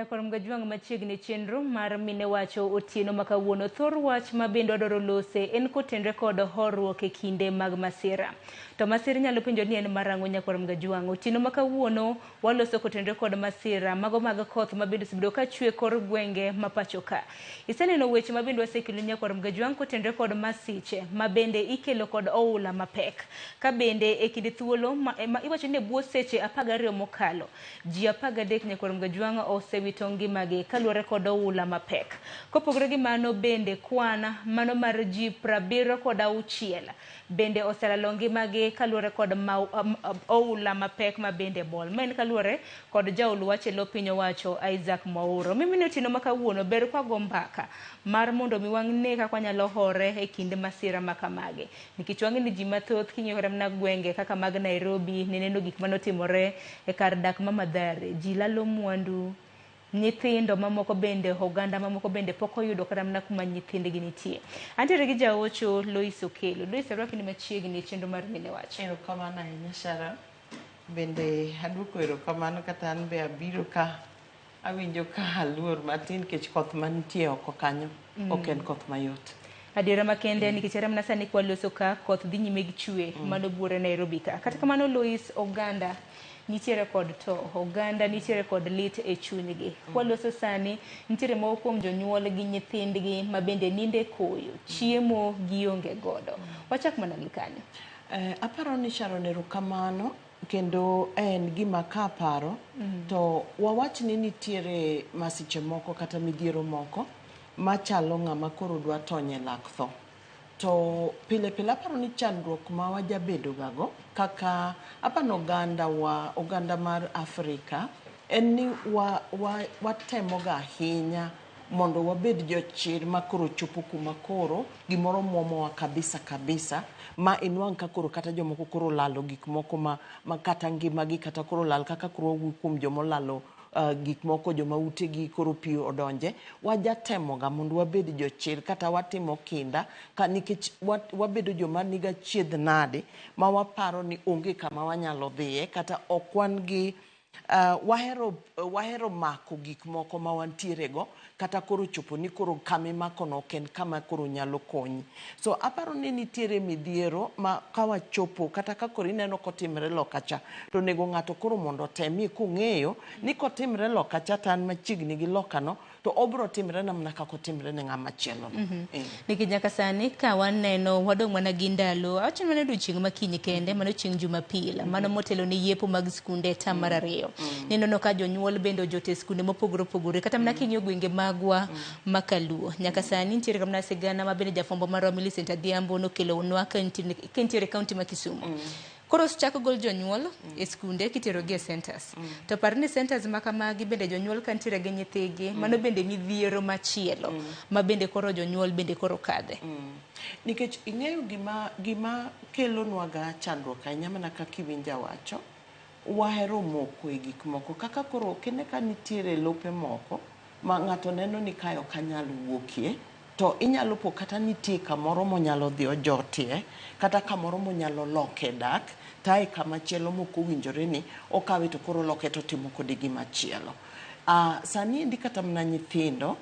Nyakwar Mgajwang' machiegni chenro mar mine wacho otieno ma kawuono thor wach ma bende wadwaro lose en kotenre kod horuok e kinde mag masira. To masira inyalo penjo ni en mar ang'o Nyakwar Mgajwang'? Otieno ma kawuono waloso kotenre kod masira mago mag koth ma bende osebedo ka chwe kor gwenge ma pacho ka. Iseneno weche ma bende wasekelo Nyakwar Mgajwang' kotenre kod masiche ma bende ikelo kod oula mapek. Ka bende e kind thuolo ma, ma iwacho ni e bwo seche 12 mokalo Ji 13 Nyakwar Mgajwang' osewito ngimagi kaluwore kod oula mapek. Kopogore gi mano bende kwan mano mar ji 76 bende oselalo ngimagi kaluwore kod oula mapek ma bende bol. Ma en kaluwore kod jaol wach e lo piny owacho Isaac Mwaura. Mimine otieno ma kawuono ber kwa go mbaka mar mondo mi wang'e kaka wanyalo hore e kinde masira ma kamagi. Nikech wang'e ni ji mathoth king'iyo kata mana gwenge kaka mag Nairobi nineno gik manotimore e kar dak ma Mathare. Ji lalo mwandu, nyithindo mamoko bende, oganda mamoko bende pok oyudo kata mana kuma nyithindgi nitie. Antiere gi jaocho Lois Okelo. Lois arwaki ni machiegni e chenro mar Mine Wach. Erokamano ahinya Sharon. Bende aduoko erokamano kata an be abiro ka awinjo ka aluor matin nikech koth mantie oko kanyo ok en koth mayot. Adiera makende nikech era mana sani kwaloso ka koth dhi nyime gi chwe mano buore Nairobi ka. Kata kamano Lois, oganda nitiere kod to, oganda nitiere kod lit e chunygi. Kwaloso sani nitiere moko kuom jonyuol gi nyithindgi ma bende ninde koyo, chiemo gionge godo. Wachak mana gi kanyo. Aparo ni Sharon erokamano kendo en gima ka aparo to wawach ni nitiere masiche moko kata midhiero moko machalo ng'ama koro dwa tony e lak tho. To pile pile aparo ni chandruok ma wajabedo ga go kaka apani oganda wa oganda mar Afrika en ni watemo ga ahinya mondo wabed jochir ma koro chopo kuma koro gimoro muomowa kabisa kabisa ma inwang' ka koro kata jomoko koro olalo gik moko ma kata ngimagi kata koro olal kaka koro wawuoyo kuom joma olalo gik moko joma utegi koro pi odonje wajatemoga mondo wabed jochir kata watimo kinda ka nikech wabedo joma niga achiedh nade ma waparo ni onge kama wanyalo dhiye kata ok wan gi wahero mako gik moko ma wantiere go kata koro chopo ni koro kama imakono ok en kama koro nyalo konyi. So aparo ni nitiere midhiero ma kawachopo kata ka koro ineno kotimre loka cha to onego ng'ato koro mondo otemie kong'eyo ni kotimre loka cha to an machiegni gi lokano to obro timre na mana kaka otimre ne ng'ama chielo no. Nikech nyaka sani ka waneno wadong' mana gi ndalo awacho ni mana odiochieng' ma kiny kende mano chieng' Jumapil mano motelo ne yepo mag skunde e tam mar ariyo. Nineno ka jonyuol bende ojot e skunde mopogore opogore kata mana king'iyo gwenge magwa ma kaluo nyaka sani nitiere kata mana sigana ma bende jafwambo marwa Millicent Adhiambo nokelonwa ka nitiere e kaunti ma Kisumu. Koro osechak gol jonyuol e skunde kiterogi e centers. To par ni centers ma kamagi bende jonyuol ka nitiere gi nyithigi, mano bende midhiero machielo ma bende koro jonyuol bende koro kadhe. Nikech ing'eyo gima kelonwa ga chandruok ahinya mana kaka iwinja wacho, wahero moko e gik moko kaka koro kine ka nitiere lope moko ma ng'ato neno ni kae ok anyal wuokie to inyalo po kata nitie kamoro monyalo dhi ojotie kata kamoro monyalo loke dak to ae kama chielo mok owinjore ni okawe to koro oloke to otimo kode gima chielo. Sani endi kata mana nyithindo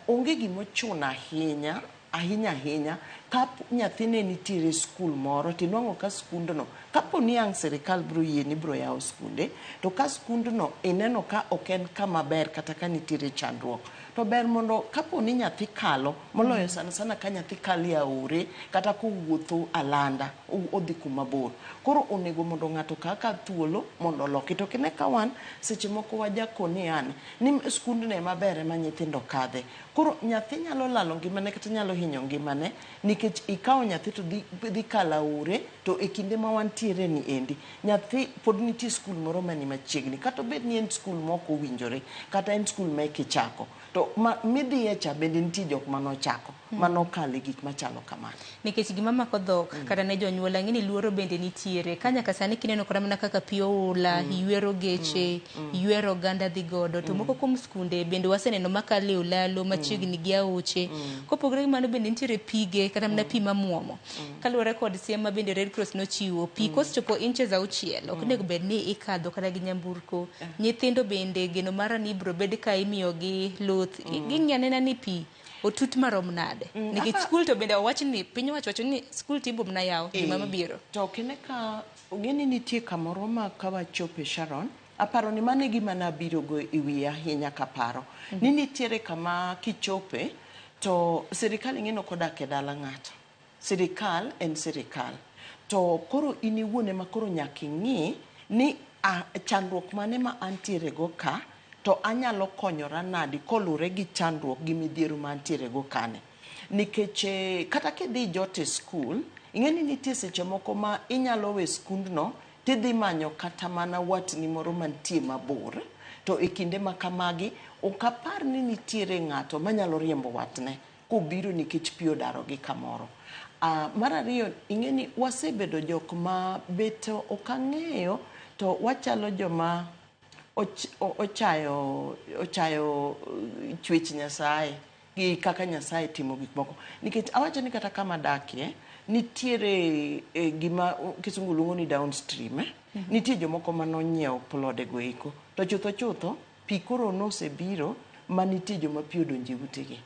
onge gima ochuno ahinya ahinya ahinya ka nyathi ne nitiere e skul moro tinwang'o ka skundno kapo ni ang' sirikal biro yie ni biro yawo skunde to ka skundno ineno ka ok en kama ber kata ka nitiere chandruok to ber mondo kapo ni nyathi kalo moloyo sana sana ka nyathi kalo e aore kata kowuotho alanda odhi kuma bor koro onego mondo ng'ato kaw ka thuolo mondo oloki to kine ka wan seche moko wajakoni yani ni skundno ema ber ema nyithindo kadhe koro nyathi nyalo lalo ngimane kata nyalo hinyo ngimane nikech ikawo nyathi to dhi kalo aore to e kinde ma wantiere ni endi nyathi pod nitie skul moro mani machiegni kata obed ni en skul ma ok owinjore kata en skul ma eka ichako to midhiye cha bende nitie jok manochako manokalo e gik machalo kamano. Nikech gima mako dhok kata ne jonyuol ang'e ni luoro bende nitiere ka nyaka sani kineno kata mana kaka pi oula ywero geche ywero oganda dhi godo to moko kuom skunde bende waseneno makalo e olalo machiegni gi aoche kopogore gi mano bende nitiere pige kata mana pi mamuomo. Kaluwore kod siem ma bende Red Cross nochiwo, pi kosechopo inches 6 ok onego bed ni ikadho kata gi nyamburko. Nyithindo bende geno mara ni ibiro bed ka imiyogi luth. Ging'i anena ni pi otut marom nade. Nikech skul to bende owach ni piny owacho wacho ni skul to ibiro mana yawo juma mabiro. To ok ine ka ong'e ni nitie kamoro ma ka wachope Sharon, aparo ni mano e gima nabirogo e wiya ahinya kaparo. Ni nitiere kama kichope to sirikal ing'e ni ok odak e dala ng'ato. Sirikal en sirikal. To koro in iwuon ema koro nyaka ing'i ni a, chandruok mane ma antiere go ka to anyalo konyora nadi kolure gi chandruok gi midhiero ma antiere go kani. Nikech kata kidhi jot e skul, ing'e ni nitie seche moko ma inyalo we skundno tidhi manyo kata mana watni moro mantie mabor, to e kinde ma kamagi ok apar ni nitiere ng'ato manyalo riembo watne kobiro nikech pi odarogi kamoro. Mar ariyo, ing'e ni wasebedo jok ma bet ok ang'eyo to wachalo joma ochayo chwech Nyasaye gi kaka Nyasaye timo gik moko. Nikech awacho ni kata kama adakie, nitiere gima kisungu luongo ni downstream. Nitie jomoko manonyiewo plode go eko. To chutho chutho, pi koro nosebiro ma nitie joma pi odonjo e utegi.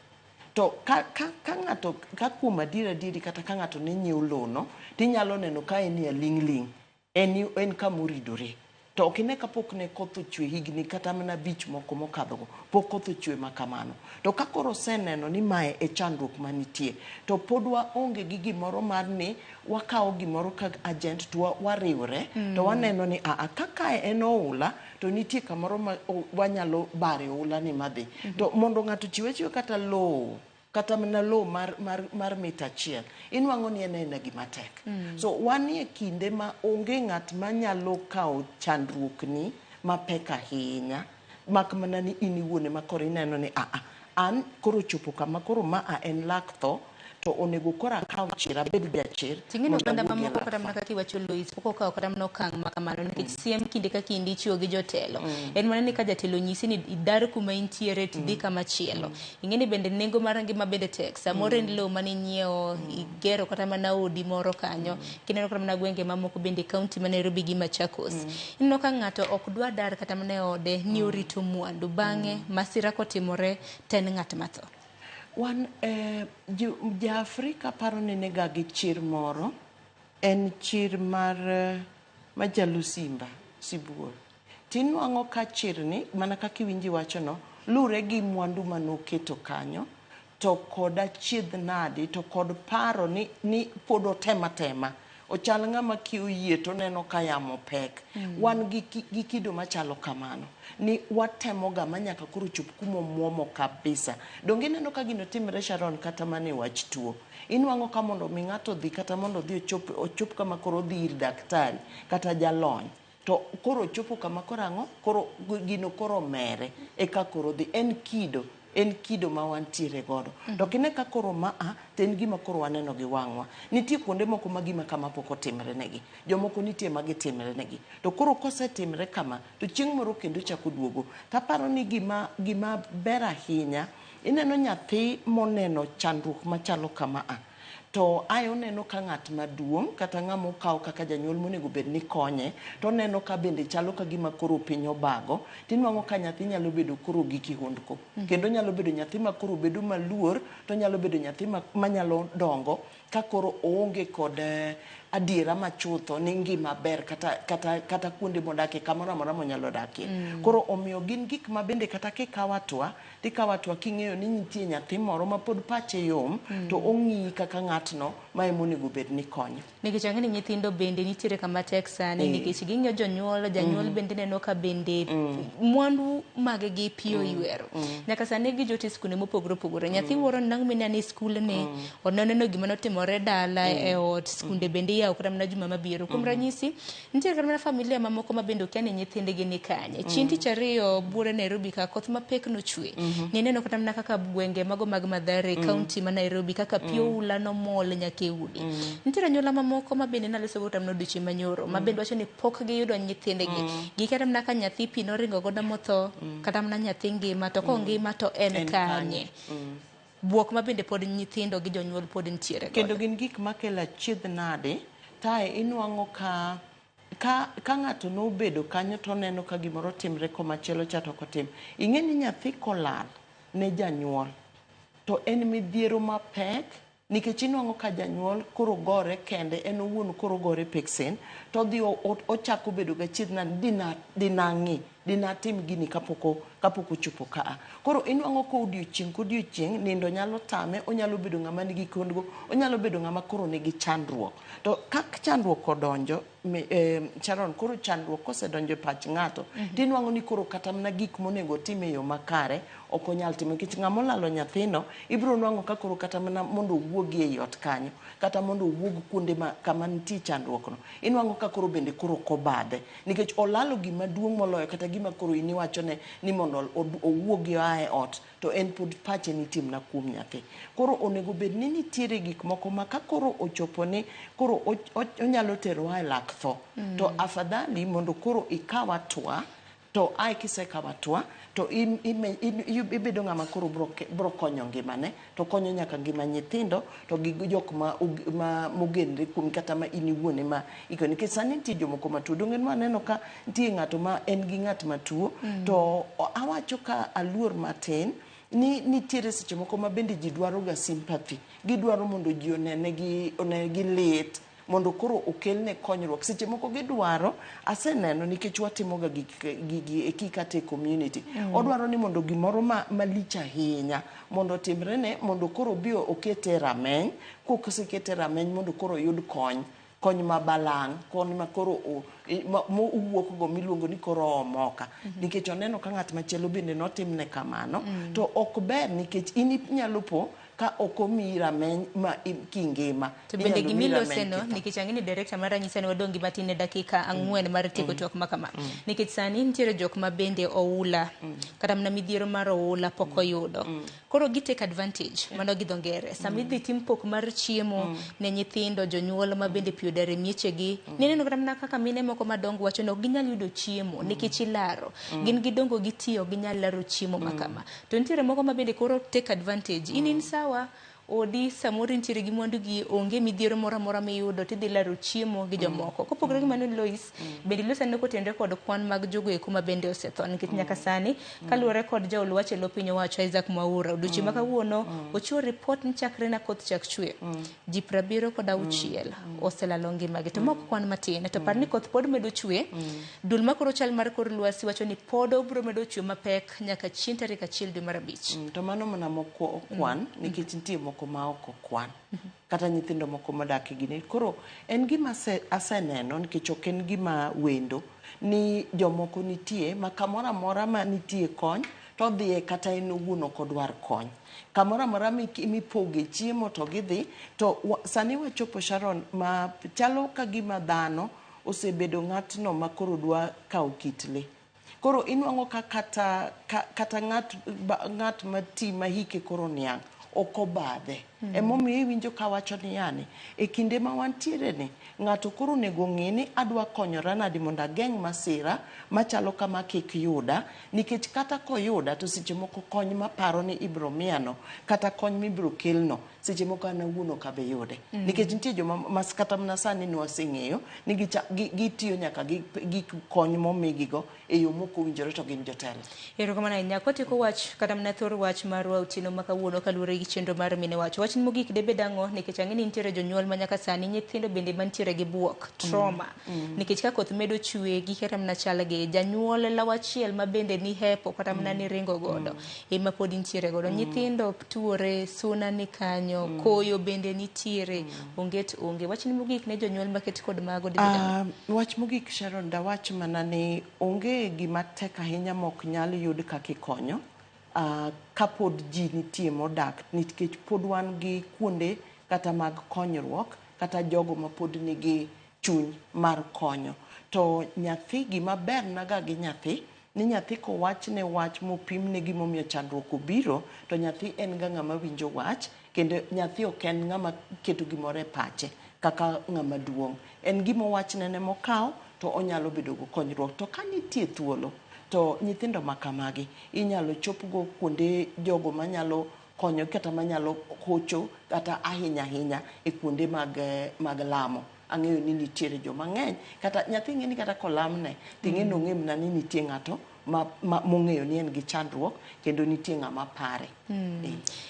To ka ng'ato, ka kuom adier adieri kata ka ng'ato ne nyiewo lowo no, tinyalo neno ka en e ling' ling'. En kama oridore. To ok ine kapok ne koth ochwe higni kata mana 5 moko mokadhogo, pok koth ochwe ma kamano. To ka koro oseneno ni mae e chandruok manitie, to pod waonge gi gimoro mar ni wakawo gimoro ka agent to wariwre, to waneno ni aa, ka kae en oula, to nitie kamoro ma wanyalo bare oula ni madhi. To mondo ng'ato ochiw achiwa kata lowo, kata mana lowo mar mita 1, inwang'o ni en aena gima tek. So wanie kinde ma onge ng'at manyalo kawo chandruokni mapek ahinya, mak mana ni in iwuon ema koro ineno ni aa, an koro chopo kama koro ma a en lak tho, to onego koro akaw chir, abed jachir. Ting'e mondo oganda awuog e mamoko lak kata tho. mana kaka iwacho Lois, pok okawo kata mana okang' ma kamano nikech siem kinde ka kinde ichiwo gi jotelo. En mana ni ka jatelo onyisi ni idar kuma intiere to idhi kama chielo. Ing'e ni bende nengo mar ngima bende tek. Samoro en lowo mane inyiewo, igero kata mana odi moro kanyo. Kineno kata mana gwenge mamoko bende kaunti ma Nairobi gi Machakos. Ineno ka ng'ato ok dwa dar kata mana e ode ni orito mwandu. Bang'e masira kotimore to en ng'at matho. Wan ja-Afrika paro ni nega gi chir moro, en chir mar machalo simba, sibuor. Tinwang'o ka chirni, mana kaka iwinji wachono, lure gi mwandu manoketo kanyo, to kod achiedh nadi, to kod paro ni pod otema tema. Ochal ng'ama kioyie to oneno ka yamo pek. Wan gi kido machalo kamano. Ni watemoga ma nyaka koro chop kuma omuomo kabisa. Donge ineno ka gino timre Sharon kata mana e wach tuo. Inwang'o ka mondo mi ng'ato odhi kata mondo odhi ochop kama koro odhi ir daktari kata jalony. To koro ochopo kama koro ang'o? Koro gino koro omere eka koro dhi. En kido. En kido ma wantiere godo. To kine ka koro ma a, to en gima koro waneno gi wang'wa. Nitie kuonde moko ma gima kama pok otimre negi. Jomoko nitie ma gitimre negi. To koro kosetimre kama, to chieng' moro kendo chako duogo. Taparo ni gima ber ahinya, ineno nyathi moneno chandruok machalo kama a. To ae oneno ka ng'at maduong' kata ng'ama okaw kaka janyuol monego bed ni konye, to oneno ka bende chalo ka gima koro piny obago, tinwang'o ka nyathi nyalo bedo koro gi kihondko. Kendo nyalo bedo nyathi ma koro bedo maluor, to nyalo bedo nyathi manyalo dongo ka koro oonge kod adiera machutho ni ngima ber kata kuonde modakie, kamoro amora monyalo dakie. Koro omiyo gin gik ma bende kata kikawo atwa, tikawo atwa king'eyo ni nitie nyathi moro ma pod pache yom, to ong'iyi kaka ng'atno ma ema onego bed ni konyo. Nikech ang'e ni nyithindo bende nitiere kama tek sani, nikech ging'iyo jonyuol, janyuol bende neno ka bende mwandu mag gi pi oywero. Nyaka sani gijot e skunde mopogore opogore. Nyathi wuoro nang' mineno ni skul ni, oneno gima notimore dala e ot, skunde bende iyawo kata mana juma mabiro. Kuom ranyisi, nitie kata mana familia mamoko ma bende okia ni nyithindgi ni kanye. Chieng' tich ariyo buore Nairobi ka koth mapek nochwe. Nineno kata mana kaka gwenge mago mag Mathare, kaunti ma Nairobi, kaka pi oula nomol nyaka e udi. Nitiere anyuola mamoko ma bende naloso go kata mana odiochieng' manyoro, ma bende wacho ni pok giyudo nyithindgi. Gikia kata mana ka nyathi pi noringo godo motho, kata mana nyathi ngima, to kongima to en kanye. Buok ma bende pod nyithindo gi jonyuol pod nitiere godo. Kendo gin gik makelo achiedh nade, tae inwang'o ka ka ng'ato nobedo kanyo to oneno ka gimoro timre komachielo cha to ok otim. Ing'e ni nyathi kolal ne janyuol to en midhiero mapek nikech inwang'o ka janyuol koro gore kende, en owuon koro gore peksen, to odhi ochako bedo gachiedh nade, dinang'i, dinatim gini kapok ochopo kaa. Koro inwang'o ka odiochieng' kodiochieng' nindo nyalo tame, onyalo bedo ng'ama nigi kondgo, onyalo bedo ng'ama koro nigi chandruok. To kak chandruok odonjo, Sharon, koro chandruok kosedonjo e pach ng'ato, tinwang'o ni koro kata mana gik monego otim e yo makare ok onyal timo, nikech ng'ama olalo nyathino ibiro nwang'o ka koro kata mana mondo owuogi ei ot kanyo, kata mondo owuog kuonde ma kama nitie chandruok no, inwang'o ka koro bende koro ok obadhe, nikech olalo gima duong' moloyo kata gima koro in iwachone ni mondo owuogi oa e ot, to en pod pache nitie mana kuom nyathi. Koro onego bed ni nitiere gik moko ma ka koro ochopo ni koro onyalo terowa e lak tho, to afadhali mondo koro ikaw atwa, to ae kisekawo atwa to ibedo ng'ama koro bro konyo ngimane, to konyo nyaka ngima nyithindo to gi jok ma mogenre kuomi, kata ma in iwuon ema ikonyo. Nikech sani nitie jomoko matuo, donge nwaneno ka nitie ng'ato ma en gi ng'at matuo, to awacho ka aluor matin ni nitiere seche moko ma bende ji dwaro ga sympathy, gidwaro mondo ji onegi lit, mondo koro okelne konyruok. Seche moko gidwaro, aseneno nikech watimoga gigi e kikate community, odwaro ni mondo gimoro malich ahinya mondo otimrene, mondo koro obi okete e rameny, kosekete e rameny mondo koro oyud kony, kony ma balang', kony ma koro mowuok go miluongo ni koro omoka, nikech oneno ka ng'at machielo bende notimne kamano, to ok ber nikech in inyalo po ka ok omiyi rameny ma kingima. To bende gimiloseno, nikech ang'e ni director mara nyisa ni wadong' gi matin ne dakika 4 mar tieko twak ma kama. Nikech sani nitiere jok ma bende oula, kata mana midhiero mar oula pok oyudo. Koro gi take advantage, mano gi dho ngere. Sama idhi tim pok mar chiemo ne nyithindo, jonyuol ma bende pi odar e miechegi, nineno kata mana kaka mine moko madongo wacho ni ok ginyal yudo chiemo nikech ilaro. Gin gidongo gitiyo, ginyal laro chiemo ma kama. To nitiere moko ma bende koro take advantage. In sawa, odi samoro intiere gi mwandu gi onge midhiero moro amora miyudo, tidhi laro chiemo gi jomoko. Kopogore gi mano, Lois, bende Lois aneno kotenore kod kwan mag jogo eko ma bende osetho, nikech nyaka sani kaluwore kod jaol wach e lo piny owacho Isaac Mwaura, odiochieng' ma kawuono ochiwo report ni chakre na koth chak chwe, ji 76 oselalo ngimagi, to mok kwan matin. To par ni koth pod medo chwe, dul makoro chal mar kor lwasi wacho ni pod obiro medo chwe mapek nyaka chieng' tarik 1 dwe mar 5. To mano mana moko okwan, nikech nitie moko ma ok okwan, kata nyithindo moko modak e gini. Koro en gima aseneno, nikech ok en gima wendo, ni jomoko nitie ma kamoro amora ma nitie kony to odhiye, kata en owuon ok odwar kony. Kamoro amora mipoge chiemo to gidhi. To sani wachopo, Sharon, ma chalo ka gima dhano osebedo ng'atno ma koro dwa kawo kit lee. Koro inwang'o ka kata ng'at mati ma hike koro niang' ok obadhe. Emomiyo iwinjo kawacho ni yani, e kinde ma wantiere ni, ng'ato koro onego ng'e ni adwa konyora nadi mondo ageng' masira machalo kama kik yuda, nikech kata koyuda to seche moko kony maparo ni ibiro miyano, kata kony mibiro kelno, seche moko an awuon ok abi yude. Nikech nitie joma mas kata mana sani nwaseng'eyo ni gitiyo nyaka gi kony momigigo e yo mok owinjore, to gin jotelo. Erokamano ahinya. Kwatieko wach kata mana thor wach marwa otieno ma kawuono kaluwore gi chenro mar mine wacho. Wach mogik debed ang'o? Nikech ang'e ni nitiere jonyuol ma nyaka sani nyithindo bende mantiere gi buok, trauma. Nikech ka koth medo chwe giketa mana chal gi janyuol law achiel ma bende ni hepo kata mana ni ringo godo, ema pod nitiere godo. Nyithindo tuore, suna ni kanyo, koyo bende nitiere, onget onge. Wach ni mogik ne jonyuol maket kod mago debed ang'o? Wach mogik, Sharon, dawach mana ni onge gima tek ahinya mok nyal yud kaka ikonyo, kapod ji nitie modak, nikech pod wan gi kuonde kata mag konyruok, kata jogo ma pod nigi chuny mar konyo. To nyathi, gima ber naga gi nyathi, ni nyathi kowachne wach mopimne gimomiyo chandruok obiro, to nyathi en ga ng'ama winjo wach, kendo nyathi ok en ng'ama keto gimoro e pache kaka ng'ama duong'. En gima owachne ne mokawo, to onyalo bedo go konyruok. To ka nitie thuolo, to nyithindo ma kamagi inyalo chopgo kuonde jogo manyalo konyo kata manyalo hocho kata ahinya ahinya e kuonde mag, mag lamo. Ang'eyo ni nitiere joma ng'eny kata nyathi ng'e ni kata kolamne to ing'e ni ong'e mana ni nitie ng'ato ma, ma, mong'eyo ni en gi chandruok kendo nitie ng'ama pare.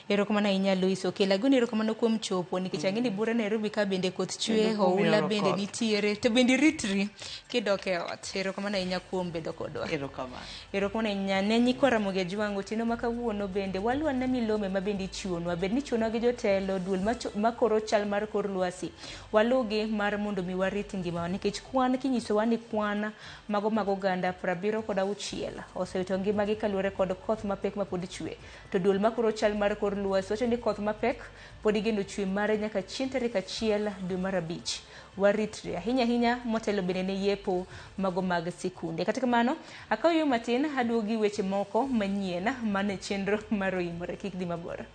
Erokamano ahinya Lois Okelo. Agoni erokamano kuom chopo nikech ang'e ni buore Nairobi ka bende koth chwe, Kendo oula kumioro bende koth. nitiere, to bende iritri kidok e ot. Erokamano ahinya kuom bedo kodwa. Erokamano. Erokamano ahinya ne nyikwa Ramogi Ajwang' otieno ma kawuono bende walwane milome ma bende ichiwonwa. Bed ni ichiwonwa gi jotelo, duol makoro chal mar kor lwasi. Walugi mar mondo mi warit ngimawa nikech kwan kinyisowa ni kwan mago mag oganda 76 osewito ngimagi kaluwore kod koth mapek mapod chwe. To duol makoro chal mar kor lwasi wacho ni koth mapek pod igeno chwe mare nyaka chieng' tarik 1 dwe mar 5. Waritre ahinya ahinya motelo bende ne yepo mago mag sikunde. Kata kamano, akawo yo matin aduogo gi weche moko manyien mane chenro mar Oimore. Kik dhi mabor.